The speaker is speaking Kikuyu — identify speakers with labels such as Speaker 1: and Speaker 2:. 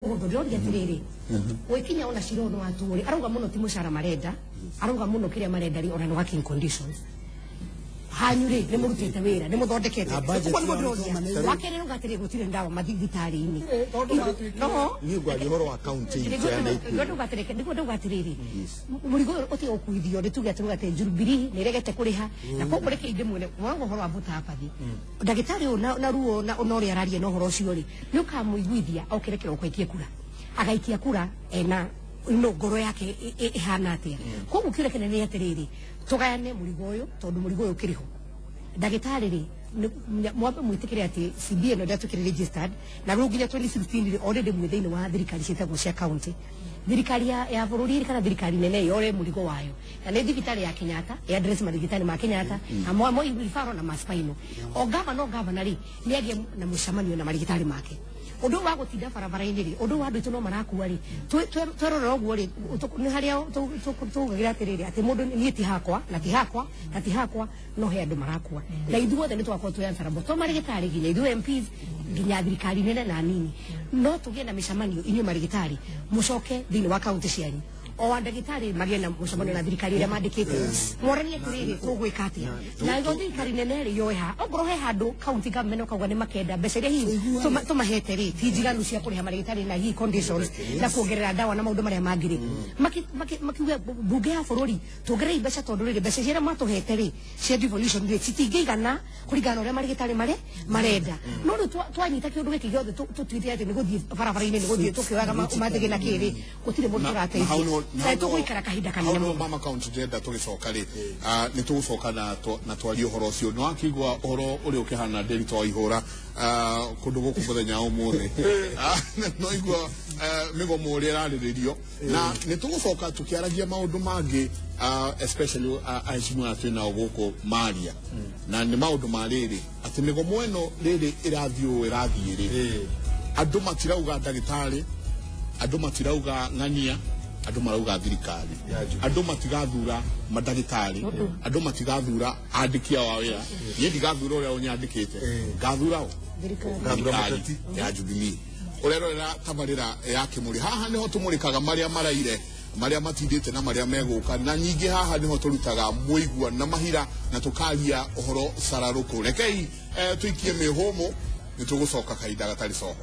Speaker 1: Mũhũthũ ndĩroria atĩrĩrĩ, gwĩkinya ona cira ũyũ nĩ watuo rĩ, arauga mũno ti mũcara marenda, arauga mũno kĩrĩa marenda rĩ, ona nĩ working conditions hanyu rĩ, nĩ mũrutĩte wĩra, nĩ mũthondekete.
Speaker 2: Na budget
Speaker 1: Ũguo nĩguo
Speaker 2: yao
Speaker 1: ndĩroria.
Speaker 2: nĩtũmanĩire.
Speaker 1: Wa kerĩ rauga atĩrĩ, gũtirĩ ndawa mathibitarĩ-inĩ.
Speaker 2: Tondũ matuĩkire-
Speaker 1: No.
Speaker 3: Niĩ ngwaria ũhoro wa kaunti itũ ya Naikuru.
Speaker 1: Nĩguo ndauga atĩrĩrĩ, mũrigo ũyũ ũtige gũkuithio nĩ tuge atĩ atĩ Jubilee nĩ ĩregete kũrĩha, na koguo reke ndĩmwĩre mwaga ũhoro wa voter apathy, ndagĩtarĩ ũyũ na ruo na ũrĩa araria na ũhoro ũcio rĩ, nĩ ũkamũiguithia okĩre kĩroko aikie kura, agaikia kura ena no ngoro yake ĩhana atĩa. Koguo kĩũria kĩnene nĩ atĩrĩrĩ, tũgayane mũrigo ũyũ, tondũ mũrigo ũyũ ũkĩrĩ ho. Ndagĩtarĩ rĩ, mwambe mwĩtĩkĩre atĩ CBA ĩno ndĩatuĩkire registered na rĩu nginya 2016 rĩ, already mwĩ thĩinĩ wa thirikari ciĩtagwo cia county, thirikari ya bũrũri rĩ, kana thirikari nene yore mũrigo wayo, na nĩ thibitarĩ ya Kenyatta ya address mathibitarĩ ma Kenyatta na Moi referral na ma spinal. O gavana, o gavana rĩ, nĩ agĩe na mũcemanio na marigitari make. Ũndũ ũyũ wa gũtinda barabara-inĩ rĩ, ũndũ ũyũ wa andũ aitũ no marakua rĩ, twerorera ũguo rĩ, nĩ harĩa tugagĩra atĩrĩrĩ, atĩ mũndũ niĩ ti hakwa na ti hakwa na ti hakwa, no he andũ marakua, na ithuothe nĩ tũgakorwo twĩ answerable, to marigitari, nginya ithuĩ MPs, nginya thirikari nene na nini. No tũgĩe na mĩcemanio, inyuĩ marigitari mũcoke thĩinĩ wa kaunti cianyu, o andagĩtarĩ magĩe na mũcemanio na thirikari ĩrĩa mandĩkĩte, moranie atĩrĩrĩ, tũgwĩka atĩa? Na ĩgo thirikari nene rĩ, yoe ha okorwo he handũ county government ũkauga nĩ makenda mbeca iria hihi tũmahete rĩ, ti njiganu cia kũrĩha marĩgĩtarĩ na hihi conditions na kuongerera ndawa na maũndũ marĩa mangĩ rĩ, makiuge mbunge ya bũrũri, tuongerei mbeca, tondũ rĩrĩ mbeca iria matũhete rĩ cia devolution rĩ, citingĩigana kũringana na ũrĩa marĩgĩtarĩ marĩ marenda. No rĩu twanyita kĩũndũ gĩkĩ gĩothe, tũtuĩte atĩ nĩ gũthiĩ barabara-inĩ, nĩ gũthiĩ tũkĩoyaga mathĩgĩ na kĩrĩ, gũtirĩ mũndũ tũrateithia, na tũgũikara kahinda kanene
Speaker 4: hau nĩho
Speaker 1: mũno.
Speaker 4: Mama county ndĩrenda tũgĩcoka rĩ, nĩ tũgũcoka na twarie ũhoro ũcio. Nĩ wakĩigua ũhoro ũrĩa ũkĩhana Ndĩritũ wa ihũra kũndũ gũkũ mũthenya wa ũmũthĩ. No igua mĩgomo ũrĩa ĩrarĩrĩrio, na nĩ tũgũcoka tũkĩaragia maũndũ mangĩ, especially aheshimiwa aya twĩ nao gũkũ maria, na nĩ maũndũ ma rĩrĩ atĩ mĩgomo ĩno rĩrĩ ĩrathiĩ ũũ ĩrathiĩ rĩ, andũ matirauga ndagĩtarĩ, andũ matirauga ng'ania, andũ marauga thirikari.
Speaker 2: Ya Jubilee.
Speaker 4: Andũ matigathura mandagĩtarĩ, andũ matigathura andĩki ao a wĩra. Niĩ ndigathura ũrĩa ũnyandĩkĩte, ngathura ũ?
Speaker 1: Thirikari.
Speaker 2: Ngathura
Speaker 4: Thirikari
Speaker 2: mũteti.
Speaker 4: ya Jubilee. Ũrerorera tabarĩra ya Kĩmũrĩ. Haha nĩho tũmũrĩkaga marĩa maraire, marĩa matindĩte na marĩa megũka, na nyingĩ haha nĩho tũrutaga mũigua na mahira na tũkaria ũhoro cararũkũ. Rekei tũikie mĩhũmũ, nĩ tũgũcoka kahinda gatarĩ coho.